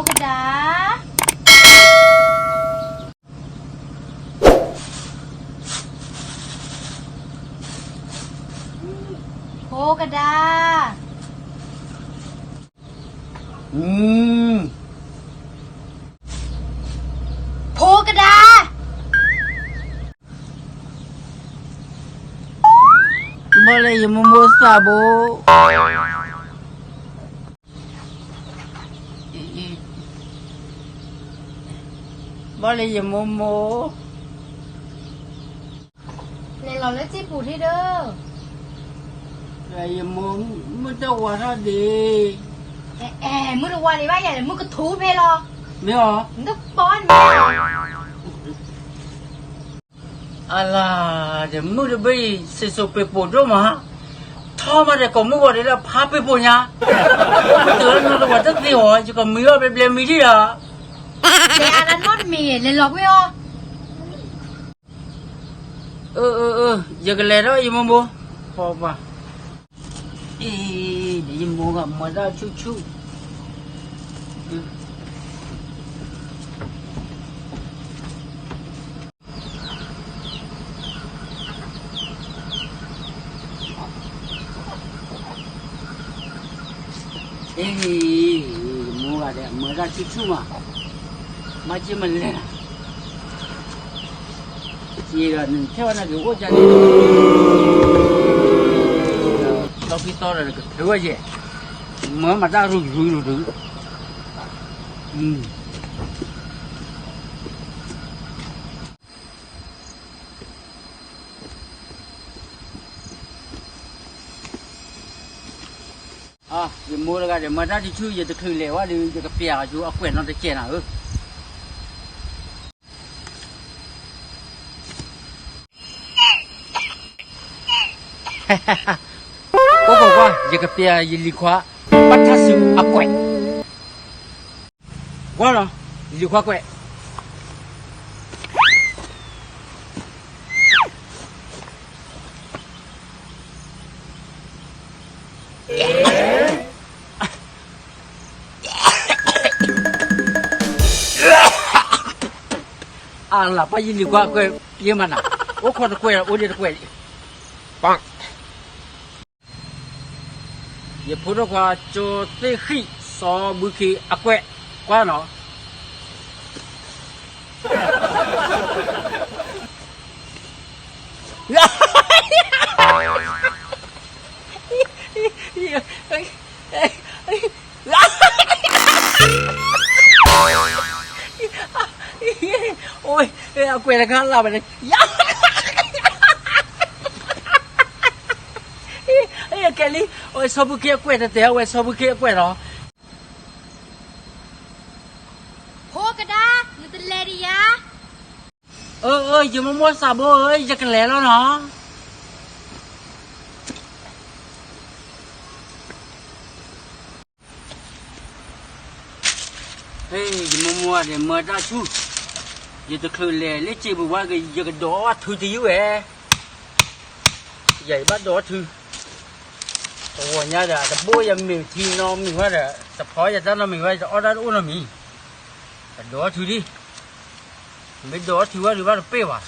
ဖိကဒါ, ဖိကဒါ, ဖိကဒါ, ဘၣ်လၢယမိၢ်မိၢ်သးဘိ ဘၣ်လၢယမိၢ်မိၢ်, လဲၤလီၤလၢစ့ပူၤထံဒီး, ယမိၢ်မုၢ်တဝါထီၣ်ဒံး, အဲ မုၢ်တဝါဒံးဘၣ်ယၤလဲၣ် မုၢ်ကထူဖဲလီၤ, မ့ၢ်အီၤ, နတပီၢ်န့ၣ် အလၤ, ဒီးမုၢ်တဘ့ၣ်အံၤ စ့စိၤပ့ၤပိာ်ဒိၣ်မး, ထီၣ်မးဒီးကိးမုၢ်ဂီၤဒ်လၢဖးပ့ၤပိာ်ညါ, အိၣ်ကတၢၢ်လၢနတဝၤတသ့အီၤ ယကမံအီၤဘျဲဘျဲမံဒံးဒီး, လဲၤအါတၢ်နီတမံၤ လဲၤလီၤကွံာ်အီၤ, အၢ အၢ အၢ ယကလဲၤဒီးယမိၢ်မိၢ်, ပှၤပှၤ, အ့ ဒီးယမိၢ်ဂၤမၤတၢ်ဆူၣ်ဆူၣ် အ့ ယမိၢ်ဂၤဒီးမၤတၢ်ဆူၣ်ဆူၣ်မး, မၤက့မၤလဲၣ်, က့ဒီးနထဲဝဲနက့ၤအိၣ်ကန့ၣ်, ဒီဖံသီဒီးကထုးဝဲယဲ, မၤမၤတၢ်ရူၤရူၤရူၤရူၤ ယမိၢ်တဂၤဒီး မၤတၢ်တဆူၣ် ယတချုးလဲၤဝဲဒီး ယကပျးအီၤဆူအကွဲးနီတစဲးနၤဧၢ, အိၣ်ခိးကွၢ် ယကပျးယလံၤခွါ ဘၣ်ထၣ်ဆူအကွဲး ကွၢ်နီၤ လံၤခွါကွဲး အလၤပၢ်ယလံၤခွါကွဲး ယမၤနၤ အိၣ်ခိးတကွဲး အိၣ်ဒံးတကွဲး ယဖိဒိၣ်ခွါ ကၠီသ့ၣ်ဃံၣ် စီၤဘုခ့အကွဲး ကွၢ်နီၤ အိၣ် အကွဲးတခါလၢ်ဘၣ်န့ၣ် ယၤ ကဲလံ အဝဲစီၤဘုခ့အကွဲးတတဲ အဝဲစီၤဘုခ့အကွဲးလီၤ ဖိကဒါ နတလဲၤဒံးယၤ အၢ အၢ ယမိၢ်မိၢ်သးဘိဧၢ ယကလဲၤလီၤနီၤ ဟ့ၣ် ယမိၢ်မိၢ်ဒီးမၤတၢ်ဆူၣ် ယတချုးလဲၤလၢစ့ပူၤဝဲ ယကဒိးအီၣ်ထုတယုၢ်ဝဲ ယၤယဘၣ်ဒိးအီၣ်ထု တဂီၤညါဒီး တဘိယမ့ၢ်ထံနီတမံၤဝဲဒီး တဖီယတၢ်နီတမံၤဝဲ တအီၣ်တၢ်တအိၣ်နီတမံၤ ကဒိးအီၣ်ထုဒံး မ့ၢ်ဒိးအီၣ်ထုဝဲဒုးဘၣ်တပ့ၢ်ဘၣ်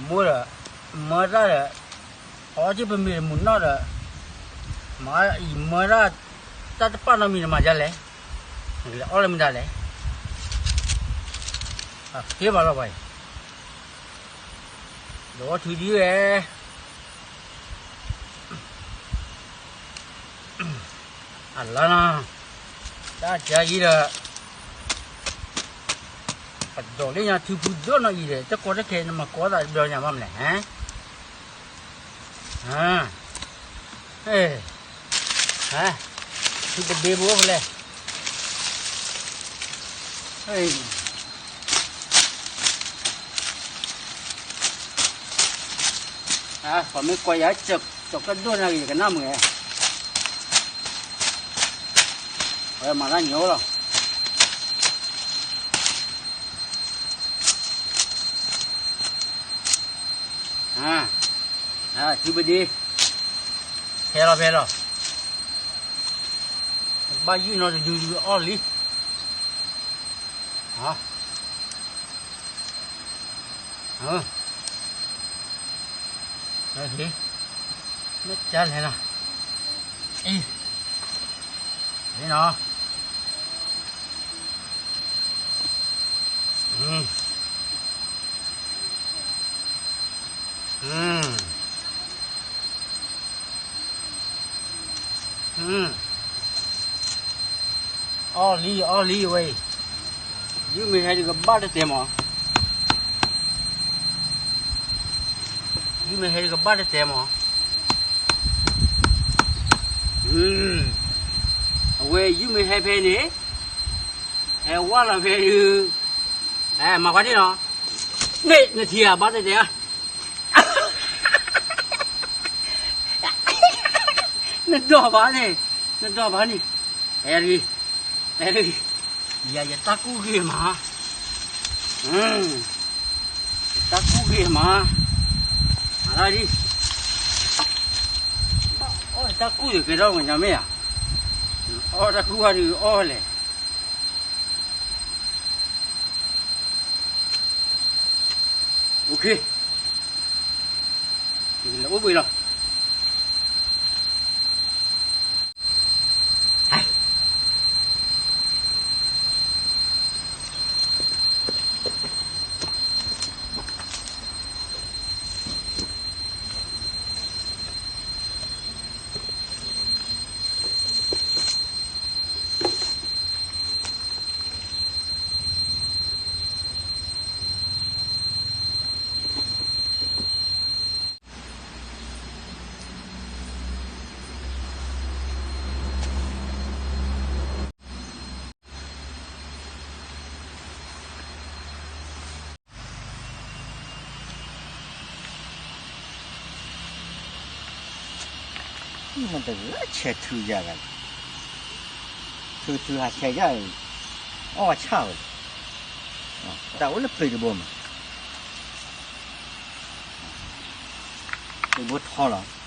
မိၢ်ဒီး မၤတၢ်ဒီး အီၣ်က့ၤပမ့ၢ်တမုာ်နီၢ်ဒီး မၤအံၤမၤတၢ် တၢ်တပာ်နီတမံၤနမၤဒ်လဲၣ် နကလဲၤအီၣ်လၢမတၤလဲၣ် အဃ့ဘၣ်လီၤပှၤအံၤ ဒိးအီၣ်ထုဒံးဝဲ အလါနီၤ တၢ်ကါအံၤဒီး ပဒိးလၢညါထုပူၤဒိၣ်နီၤအံၤဒီး တကိးတခဲနမၤကိးသးဘျီညါဘၣ်မလဲၣ် ဟါ ဟါ ထုပဒ့ဖိဖဲလဲၣ် ပမ့ၢ်ကွၢ်ယၤ ကၠီၤကၢၣ်ဒိၣ်န့ၣ် ယကနၣ်မုာ်ဧါ အဝဲမၤတၢ်ညီလီၤ ထုပဒ့ ဖဲလီၤဖဲလီၤ ဘၣ်ယုၢ်နီတဒုဒုအီၣ်လံ, မ့ၢ်ကလဲၤလီၤ, အံၤ, နီၤ, အီၣ်လံ အီၣ်လံဝဲအံၤ, ယုၢ်မ့ၢ်ဟဲဒုးကဘၣ်တတဲမး, ယုၢ်မ့ၢ်ဟဲဒုးကဘၣ်တတဲမး, အဝဲယုၢ်မ့ၢ်ဟဲဖဲန့ၣ်, ဟဲဝါလီၤဖဲဒုး, မၤကွၢ်ဒ်နီၤ, န့ၣ်နထံၣ်ဧါ ဘၣ်တဲတဲဧါ, နဒိးဘၣ်န့ၣ်, နဒိးဘၣ်န့ၣ်, အဲ, အဲ, ယၤယတၢ်ကူၣ်ဂ့ၤမး, ယတၢ်ကူၣ်ဂ့ၤမး, အဒၣ်ဒ်, အီၣ်တၢ်ကူၣ်ယကဲထီၣ်ပှၤညီမ့ၢ်ဧါ, အီၣ်တၢ်ကူၣ်ဝဲဒုးအီၣ်ဝဲလဲၣ် OK, ယကလဲၤအိၣ်ဘှံးလီၤ. မ့ၢ်တဂၤဆဲးထုယၤဂၤ, ထုထုဟးဆဲးယၤအံၤ, အီၣ်ဆၣ်ဝဲ, တၢ်အိၣ်လၢပျံၤတဘိမး, ပျံၤဘိထီလီၤ.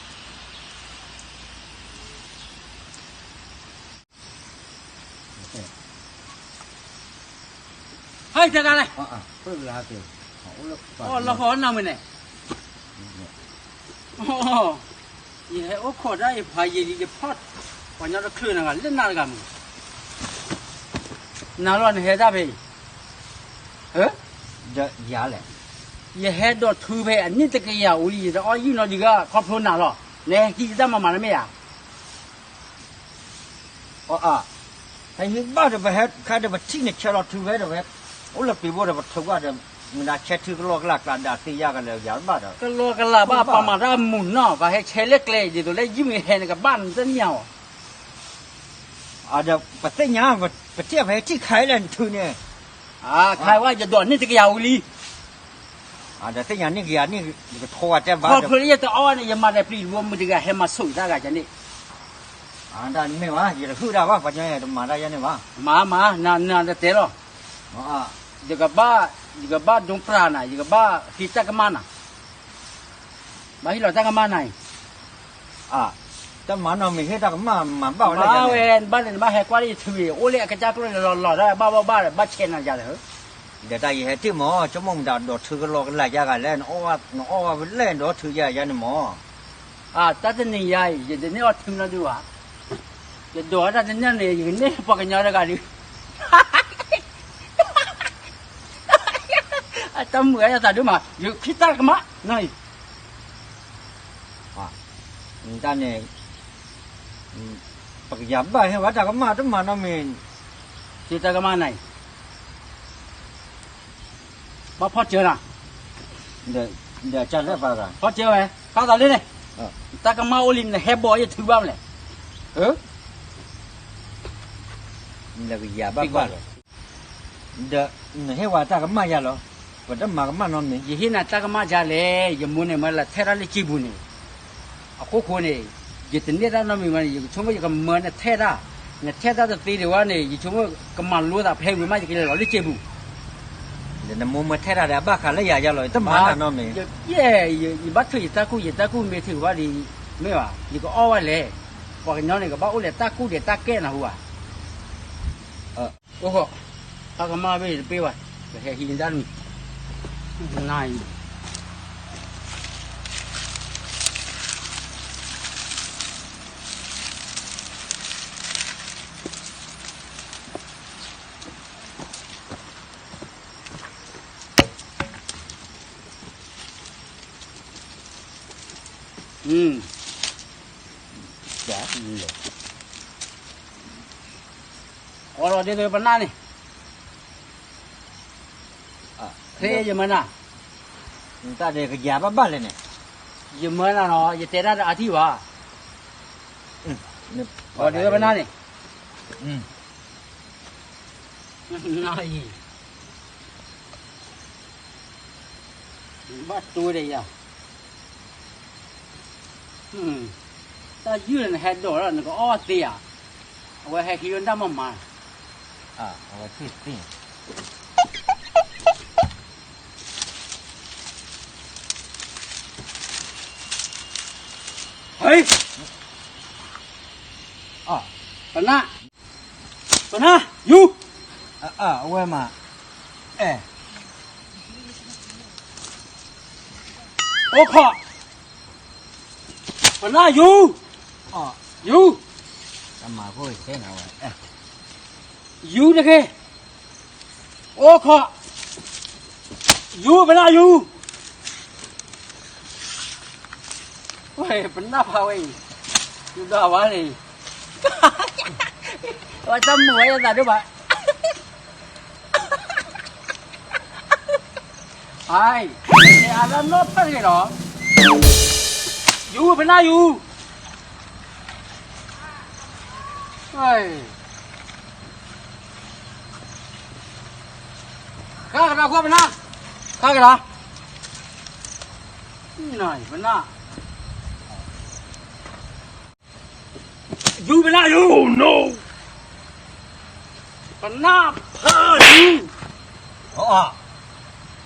ဟဲတဂၤလဲၣ်, လီၤဃီနၤမ့ၢ်န့ၣ်, ယဟဲအိၣ်ခိးတၢ်အံၤဖးယံာ်လံ ယဖီၣ်, ပှၤညီတချုးနဂၤလၢနၤတဂၤမ့ၢ်, နၤလီၤနဟဲတၢ်ဖဲအံၤ, ယၤလဲၣ်, ယဟဲဒိးထုဖဲအနံၣ်တကယၤအူလံ ယတအီၣ်ယုၢ်နီတဂၤခီဖျိနၤလီၤ, နဟဲဟံးတၢ်မၤမၤတမ့ၢ်ဧါ. အီအါ, ဟဲဟံးဘၣ်ဒီး ပဟဲခါဒီး ပထံၣ်န့ၣ်ဆဲးလီၤထုဖဲဒီး ပဟဲအိၣ်လၢပျံၤဘိဒီး ပထုးကွၢ်ဒီး မတၤဆဲးထုကလီကလး ကျးဒၣ်သ့ယါကလဲာ် ယၤတဘၣ်ဒီး ကလီကလးဘၣ် ပှၤမၤတၢ်မုာ်နီၢ် ပှၤဟဲဆဲးလၢကျဲ ဒ်သိးလၢယုၢ်မ့ၢ်ဟဲန့ၣ် ကဘၣ်နတန့ၢ်အီၤ, ဒီးပသ့ၣ်ညါ ပထံၣ်ပဟဲထံၣ်ခါအံၤလဲၣ် နထုးန့ၣ်, ခါဝဲ ယဒိးန့ၢ်တကယၤဝံၤလံ ဒီးသ့ၣ်ညါန့ၢ်ကယၤန့ၣ် ယကထိဝဲတဲဘၣ် ခီဖျိလၢယတအီၣ်ဘၣ်န့ၣ် ယမၤဒီးပျံၤတဘိ မုၢ်တဂၤဟဲမၤဆိၣ်ယတၢ်ဂၤန့ၣ်, တၢ်မ့ၢ်ဘၣ် ယတဟုၣ်ဒၣ်ဘၣ် ပှၤကညီတမၤတၢ်ယဲန့ၣ်ဘၣ်, မၤမၤ နတတဲလီၤ, ယကဘၣ် ယကဘၣ်ဒိပြးနၤ ယကဘၣ်ဟံးတၢ်ကမၣ်နၤ, ဘၣ်ဟံးလီၤတၢ်ကမၣ်နၤအံၤ တၢ်မၤနီတမံၤ ဟ့ၣ်တၢ်ကမၣ် မၤဘၣ်ဝဲလၢယၤန့ၣ်, ဘၣ်ဝဲ နဘၣ်လဲၤနဘၣ်ဟဲကွၢ်လၢယထုးအံၤ အိၣ်လၢအကစၢ်ကျိၣ်လီၤလီၤဒီး ဘၣ်ဘၣ်ဘၣ်ဒီး ဘၣ်ဆဲးနၤယၤလၢ ဒီးတၢ်ယဟဲထံၣ်မၢ် ဆိကမိၣ်မတၤဒိးထုကလီကလးယါဂၤလဲၣ်, နအီၣ်ဝဲလဲၣ် နဒိးထုယါယါန့ၣ်မၢ်, တၢ်တနံၤယါအံၤ ယတန့ၢ်အီၣ်ထုနီတဒုဘၣ်, ယဒိးဝဲတၢ်တနံၤန့ၣ် ယကန့ၢ်ပှၤကညီတဂၤဒုး တၢ်မုာ်အသးဒုးမး ယဟံးတၢ်ကမၣ်နီၤအံၤ တၢ်န့ၣ် ပကယၤဘၣ်ဟဲဝဲတၢ်ကမၣ်တမၤနီတမံၤ, ဟံးတၢ်ကမၣ်နၤအံၤ, ဘၣ်ဖီၣ်စၢၤနၤ, ဒီးကလဲၣ်ပှၤဂၤ, ဖီၣ်စၢၤဝဲ ခါသးလၢန့ၣ်, တၢ်ကမၣ်အိၣ်လံ နဟဲဘီၣ်ယထုးဘၣ်မလဲၣ်, လၢကယၤဘၣ်ဘၣ်လီၤ ဒီးနဟ့ၣ်ဝဲတၢ်ကမၣ်ယါလီၤ, ပတမၤကမၣ်နီတမံၤ, ယဟ့ၣ်နၤတၢ်ကမၣ်ယါလဲၣ်, ယမိၢ်န့ၣ် မ့ၢ်လၢထဲတၢ်လၢစံာ်ပူၤန့ၣ်, အဃိဃိန့ၣ်, ယတန့ၢ်တၢ်နီတမံၤဘၣ်န့ၣ် ယကဆိကမိၣ်ယကမၢနထဲတၢ်, နထဲတၢ်တသ့ဒံးဝဲန့ၣ် ယဆိကမိၣ်ကမၤလိသးဖဲဝံၤမး ယကလဲၤလီၤလၢစံာ်ပူၤ ဒီးနမိၢ်မ့ၢ်ထဲတၢ်ဒီး အဘၣ်ဃးလၢယၤယါလီၤ ယတမၤတၢ်နီတမံၤ, ယဘၣ်ထုးယတၢ်ကူၣ် ယတၢ်ကူၣ်မ့ၢ်ထုးဘၣ်ဒီး, မ့ၢ်ဘၣ် ယကအီၣ်ဝဲလဲၣ်, ပှၤကညီန့ၣ် ကဘၣ်အိၣ်လဲၤတၢ်ကူၣ်ဒီးတၢ်ကဲနၤဟူဧါ အိၣ်ဃီ, ဖးကမၣ်ဘ့ၣ်တပ့ၢ်ဘၣ်, ပဟဲဟံးတၢ်တမံၤ, နၤအံၤ အီလီၤဒ်သိးပနၢ်န့ၣ်, ဖဲယမၢနၤ, တၢ်ဒဲးကယၤဘၣ်ဘၣ်လဲၣ်န့ၣ်, ယမၢနၤနီၤ ယတဲတၢ်တအါထံၣ်ဘၣ်, အီဒ်သိးပနၢ်န့ၣ်, နအံၤ ဘၣ်တိၢ်ဒီးယၤ, တၢ်ယုၢ်လၢနဟဲဒိးလီၤ နကအီၣ်သ့ဧါ, အဝဲဟဲဟံးဝဲဒၣ်မးမး, အဝဲသ့ၣ်သ့ၣ် ဟဲ, ပနၢ်, ပနၢ်, ယူၤ, အဝဲမး, အဲ, အိၣ်ခိး, ပနၢ်ယူၤ, ယူၤ, ယူၤတဂ့ၤ, အိၣ်ခိး, ယူၤ ပနၢ်ယူၤ, ဝဲ ပနၢ်ဖးဝဲအံၤ, ယူၤဒီးဝဲန့ၣ်, ဝဲတၢ်မုာ်ဝဲယသးဒိၣ်ဘၣ်, ဟဲ, အလၢနီၢ်ဖျၢၣ်တဂ့ၤဒီး, ယူၤ ပနၢ်ယူၤ, ဝဲ ဃၣ်ကဒါကွၢ်ပနၢ်, ဃၣ်ကဒါ, နၤ ပနၢ်, ယူၤ ပနၢ်ယူၤ, ပနၢ်ဖးယူၤ,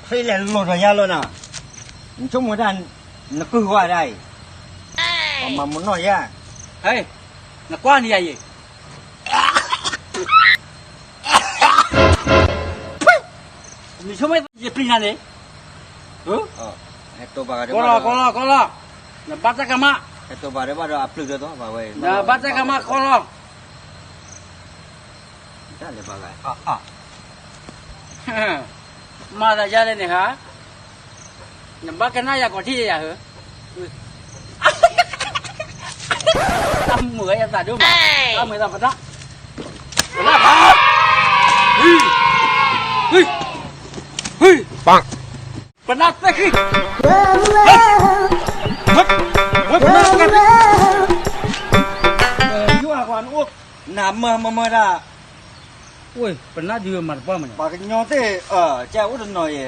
ဖဲလဲၤလိၤဒီးယၤလီၤနၤ, နဆိကမိၣ်တၢ်, နကုၢ်ဝါဒၣ်အံၤ, ပမၤမနီၢ်ယၤ, ဟဲ, နကွၢ်န့ၢ်ယၤယဲ မ့ၢ်ဆိကမိၣ်ယပျံၤနၤန့ၣ်, ကိးလီၤ ကိးလီၤ ကိးလီၤ, နဘၣ်တၢ်ကမၣ်, နဘၣ်တၢ်ကမၣ် ကိးလီၤ, မၤသးယါလဲၣ်န့ၣ်ဟါ, နဘၣ်ကနၣ်ယၤကိးထံၣ်ယၤဧၢ, တၢ်မုာ်ဝဲယသးဒိၣ်မး, တၢ်မုာ်သးပနၢ်, ပနၢ်ဖး, ပနၢ်သ့ၣ်ဃံ, ယွၤကွၢ်နအိၣ်, နမၢမၢမၢဒၣ်, ပနၢ်ဒုးမၤတပှၢ်မးန့ၣ်, ပှၤကညီသ့ၣ်, ကအိၣ်တနီၤယဲ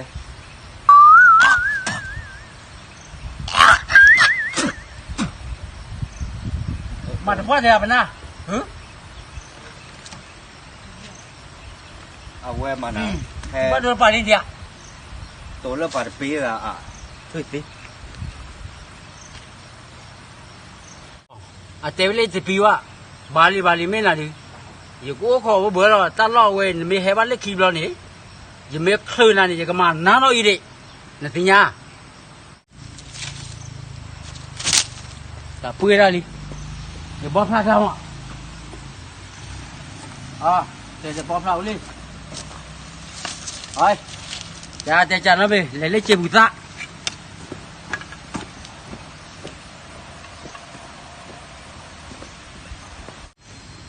မၤတပှၢ်တဲပနၢ်, အဝဲမၤနၤ, ဘၣ်ဒိပာ်လံဒံးဧါ, တိၤလၢပှၤတပ့ၤဧါ, ထွံၣ်သ့, အတဲဝဲလၢတပံၤဘၣ်, ဘၣ်လံဘၣ်လံမ့ၢ်နၤဒုး, ယကအိၣ်ခိးဝဲဘၢလီၤ တၢ်လီၢ်ဝဲ နမ့ၢ်ဟဲဘၣ်လၢခံဘျီန့ၣ်, ယမ့ၢ်ချုးနၤန့ၣ် ယကမၤနၤနီၢ်အံၤဒံး, နသ့ၣ်ညါ, တၢ်ပှ့ၤဒၣ်လံ, ယဘီဖျါတၢ်မး, တဲယဘီဖျါအိၣ်လံ, ယတဲကနီၣ်ဘ့ၣ် လဲၤလၢစ့ပူၤသး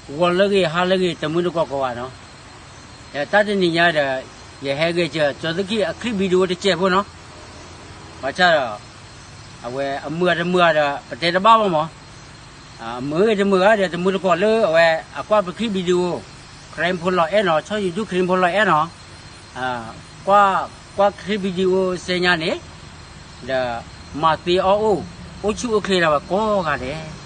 ဂီၤလၢဂ့ၤ ဟါလၢဂ့ၤ တမုၢ်တကိးကိးဂၤနီၤ, တၢ်တနံၤညါဒီး ယဟဲဂဲၤစၢၤ ကၠီသခံအချံၣ် video တစဲးဖိနီၤ, ဘၣ်ဆၣ်ဒီး အဝဲအမုာ်တမုာ်ဒီး ပတဲတဘၣ်ဘၣ်မး, အမုာ်ဂ့ၤတမုာ်ဂ့ၤဒီး တမုၢ်တကိးလၢအဝဲအကွၢ်ပချံၣ် video, Karen ဖိလီၤအဲၣ်နီၤ, ဆီၣ် YouTube Karen ဖိလီၤအဲၣ်နီၤ, ကွၢ် ကွၢ်ချံၣ် video စဲညါန့ၣ်, ဒီးမၤသ့အီၣ်အိၣ်, အိၣ်ဆူၣ်အိၣ်ချ့လၢဝဲကိးဂၤဒဲး